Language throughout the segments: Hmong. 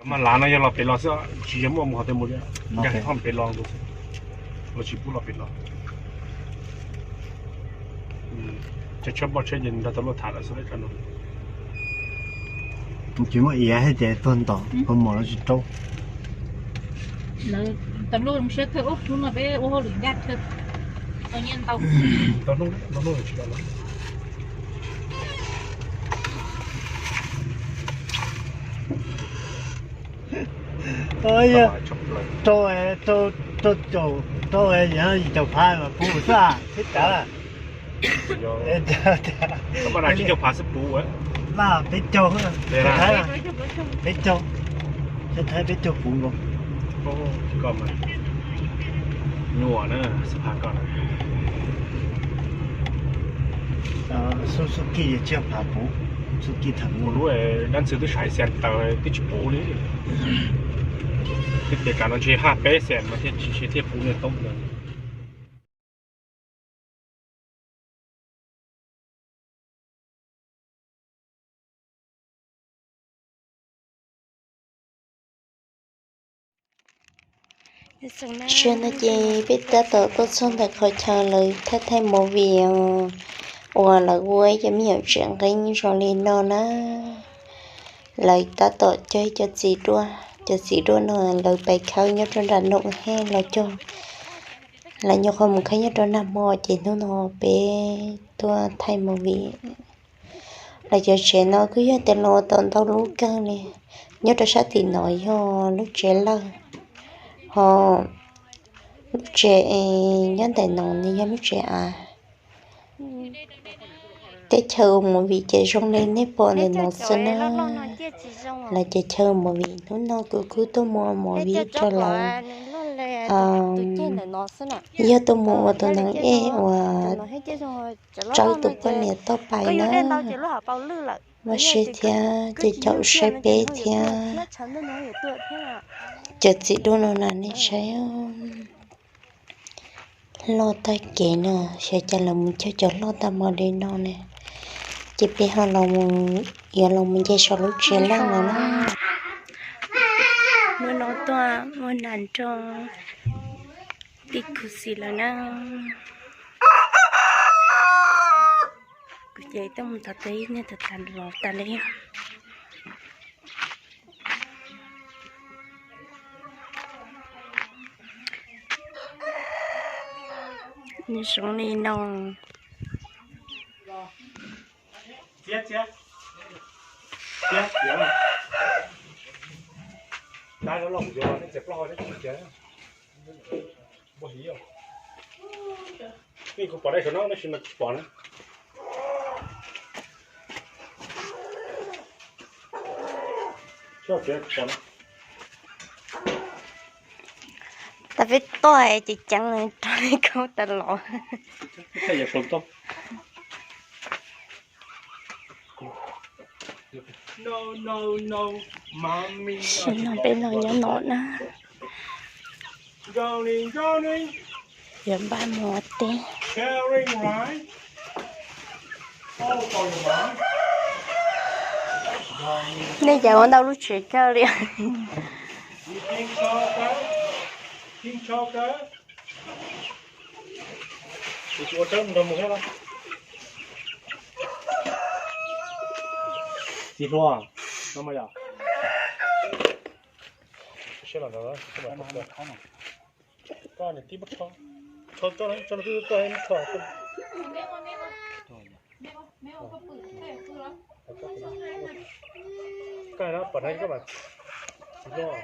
Mas lav no yog los pem los xwb, tsis yog muaj mus qhov twg mus li, nkag thoj pem los nkaus xwb, los tsis pub los pem los. Tsheb npoj tsheb ces nrog tau luaj tham lawm xwb. Tsis muaj iav thiab ces tuag ntos, kho mos los tsis raub. Lawv tas luaj siab kawg, hnub no peb ua hauj lwm ncaj kawg, tau nyiaj ntau. Tau hnub, tau hnub tsis tau. Rau, rau, rau caum, rau yim caum phav mas puv xwb, tib cav. Peb caug, peb caug puv nkaus. Nyuam na, xib phav koj na. Xub kij yog tsib phav puv, xub kij tham lub dab ntxwg twb sai xees taws twb tsis puv li. Twb tias kav no ntshe haj peb xees mas thiaj tsis thiaj puv niag toob ntawd. Tsiag no ces peb tab tom tuaj txog ntawm qhov chaw lawv thaij thaij movie uas lawv ua ib co me nyuam tsev nqeeb zoo li no na. Lawv tab tom cog ib co txiv duaj, cov txiv duaj no lawv pais khawb nyob rau nram no thiab los cog, lawv nyuam qhuav mus khawb nyob rau nag hmo ces hnub no peb tuaj thaij movie. Lawv cov tsev no kuj yog tias los tau ntau lub kawg li. Nyob rau sab tim no yog lub tsev lawj, ho lub tsev nyob ntawm no nws yog lub tsev av. Teb chaws ua movie ces zoo li nej pom ntawm no xwb na. Lawv cov chaw ua movie hnub no kuv kuj tuaj mus ua movie rau lawv. Yog tuaj mus ua tus neeg ej uas tsawb tus poj niam toj pais na. Vaj siab thiab ces caum saib peb thiab. Cov txiv duaj no na nej saib. Loj tag kev no, xyov cas lawv mus cog cov loj tag npaum li no ne. Ces peb ho los, yuav los mus nce saum lub tsev lawj no na. Hnub no tuaj muag nas nrog tij khuv xim lawm na. Kuv ces tuaj mus tod twb ib niag tag los tas li. Nws zoo li no. Kuv pom dai saum no tab sis mas tsis pom na. Tsis pom na. Tas peb tuaj ces ceev rau li khaub tas los. Sim no peb los nyob no na. Yog npaj mus ua teb. Nej cas ua ntau lub tsev kawg li. Txiv hluas, no mas yog. Koj niam tij, muab rho, rho tso, tso twb tuaj muab rho. Koj no pom na, koj mas txiv hluas.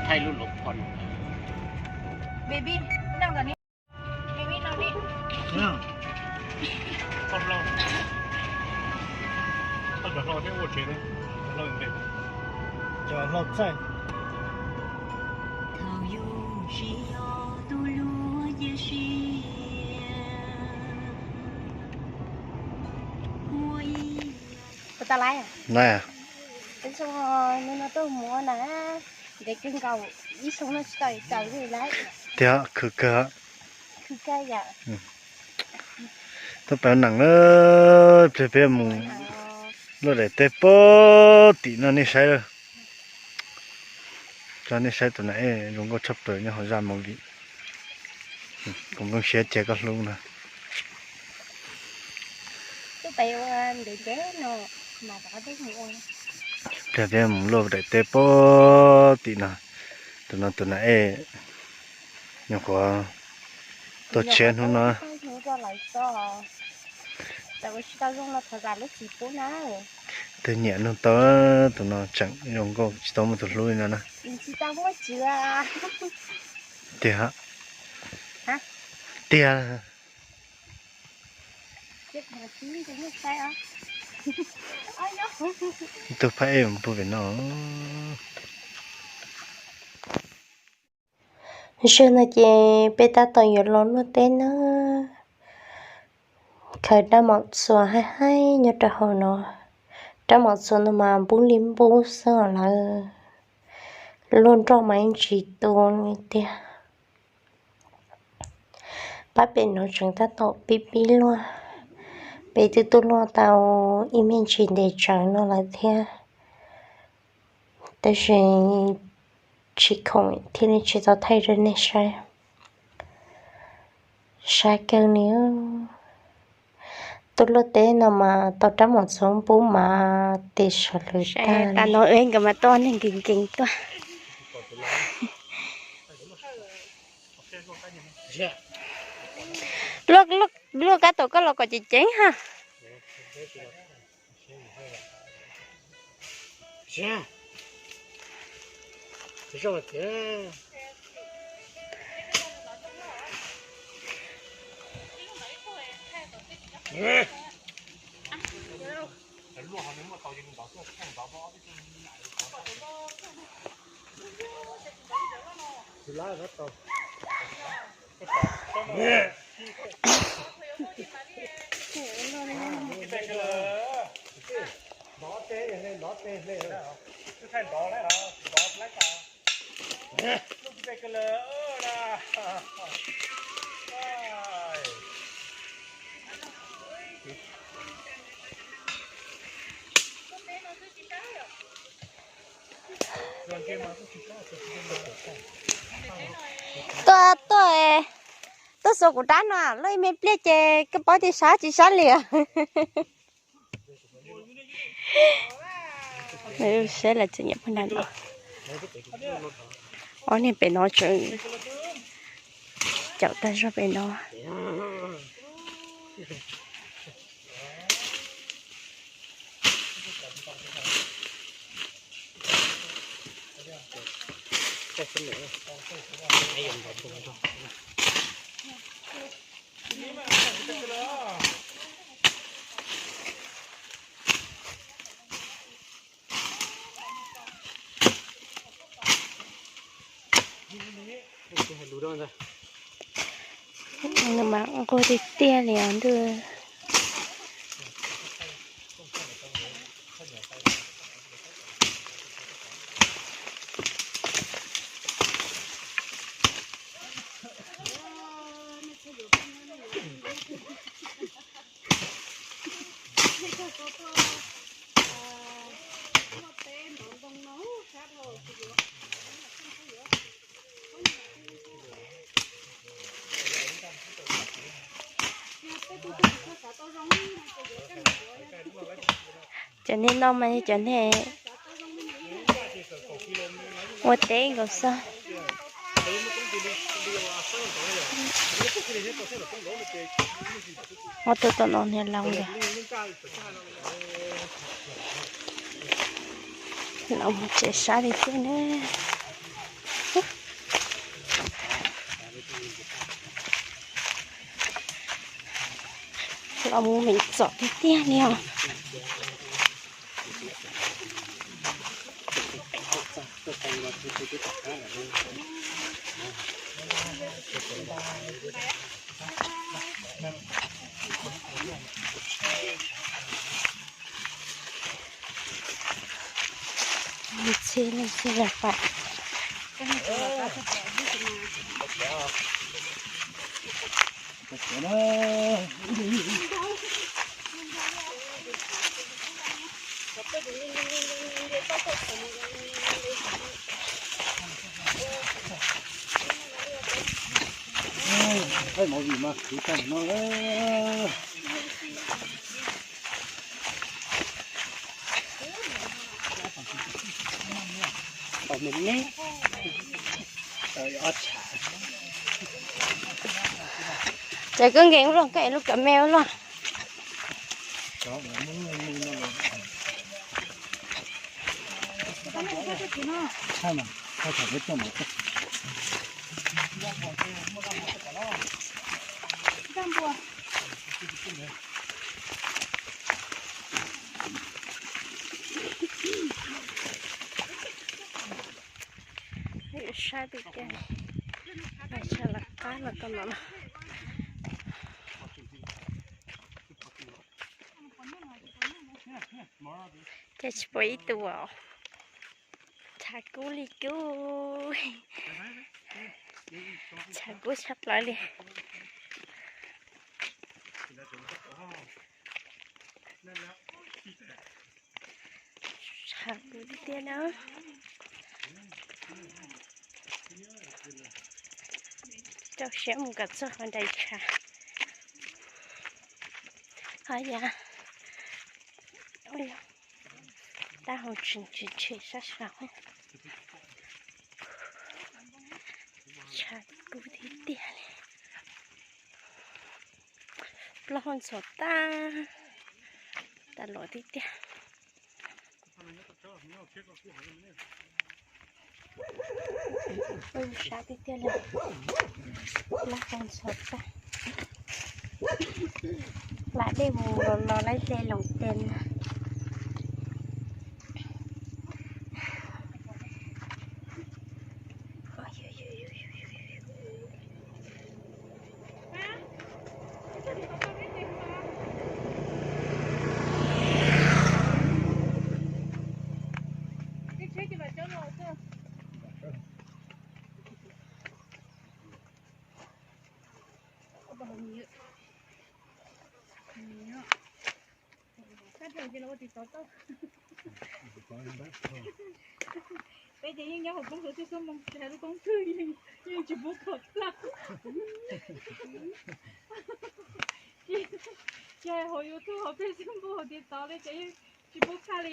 Thaij lub lub phom. Txaij hlau thiab ua tsev, cov hlau txaij. Ua tau lawm. Tias khwv kawg. Tuaj pab nees na, pliag peb mus luaj daim teb pem tim no nej saib lawm. Coj nej saib tus nas ej zoo nkauj tshaj plaws nyob hauv zaj movie. Kuv nplooj siab cia koj hlub na. Pliag peb mus luaj daim teb pem tim no, tus no tus nas ej nyuam qhuav tuaj tshiab hnub no. Twb nyiam nug tau, tus no tseem zoo nkauj tsis tau muaj tus hlub li no na. Tiag, tiag. Ib tug phab ej mus pug pem no. Zaum no ces peb tab tom yuav los luaj teb na. Khaws rab mom txuas haib haib nyob rau hauv no. Rab mom txuas no mas npub li npub xwb os lawv. Luaj nroj mas yeej tsis tu li tiag. Pab pem no tseem tab tom pib pib luaj. Peb twb tuaj luaj tau ib me ntsis ntev tsawv no lawm thiab, tab sis tsis khoom thiaj li tsis tau thaij rau nej saib. Sab kawg li. Tuaj luaj teb no mas tau rab mom txuas npub mas tes sawv lwm tag. Tas no nkawd mas tuaj neeg nkees nkees tuaj. Luaj kab tom koj los kom ceev ceev ha. Tuaj, tuaj, tuaj xuas kuv rab no, luaj ib me pliag ces koj paub tias sab tsis sab li. Saib lawv tseem nyiam pog na no. Ob niag pem no tseem caum tag zog pem no. Nws mas nquag tiag tiag li os ntuj. Cov neeg no mas yog cov neeg ua teb nkaus xwb. Muab tuaj tom no niag laus lawm. Los mus tsev sab li thiab ne. Los mus meem txom tiag tiag li os. Txhij leej txhij los pam. Ces koj nkees ua luaj, koj es lub kav me ua luaj. Saib pem tiag, tshaj lawv qab no tau no. Ces tsis pom ib tug, tshav kub li kub, tshav kub tshaj plaws li. Tshav kub tiag tiag na. Rau siab mus kom txog qhov nraim tshav. Ho yog, taub hau tseem tshwm tshwm sab saud. Tshav kub tiag tiag li. Plaub hau ntxhov tag, tas luam tiag tiag. Ub, sab tiag tiag li. Plaub hau ntxhov tag. Hla dej mus los los laib hle loos tes na. Peb ces yeej nyob hauv koob txhua xub moo, tsis hais lub koob twg yeej tsis pub kho tag. Ces hauv YouTube hauv Facebook hauv TikTok li ces yeej tsis pub tshaj li.